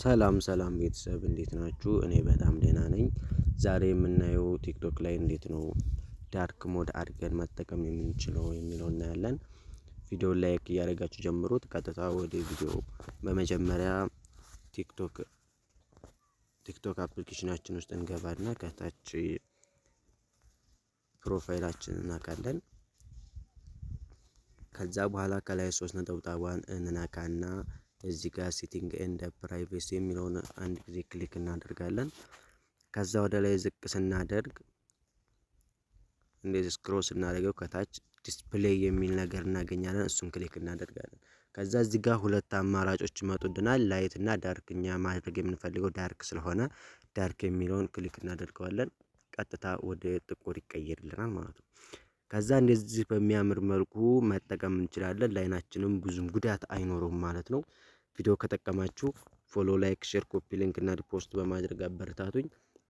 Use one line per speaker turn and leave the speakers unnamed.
ሰላም ሰላም ቤተሰብ፣ እንዴት ናችሁ? እኔ በጣም ደህና ነኝ። ዛሬ የምናየው ቲክቶክ ላይ እንዴት ነው dark mode አድርገን መጠቀም የምንችለው የሚለው እናያለን። ቪዲዮ like እያደረጋችሁ ጀምሩት። ቀጥታ ወደ ቪዲዮ። በመጀመሪያ ቲክቶክ application ኣችን ውስጥ እንገባና ከታች profile ኣችንን እንነካለን። ከዛ በኋላ ከላይ ሶስት ነጠብጣቧን እንነካና እዚህ ጋር setting and privacy የሚለውን አንድ ጊዜ click እናደርጋለን። ከዛ ወደ ላይ ዝቅ ስናደርግ፣ እንደዚህ scroll ስናደርገው ከታች display የሚል ነገር እናገኛለን። እሱን click እናደርጋለን። ከዛ እዚህ ጋር ሁለት አማራጮች ይመጡልናል፣ light እና dark። እኛ ማድረግ የምንፈልገው dark ስለሆነ dark የሚለውን click እናደርገዋለን። ቀጥታ ወደ ጥቁር ይቀየርልናል ማለት ነው። ከዛ እንደዚህ በሚያምር መልኩ መጠቀም እንችላለን። ለአይናችንም ብዙም ጉዳት አይኖረውም ማለት ነው። ቪዲዮ ከጠቀማችሁ follow፣ like፣ share፣ copy link እና repost በማድረግ አበረታቱኝ።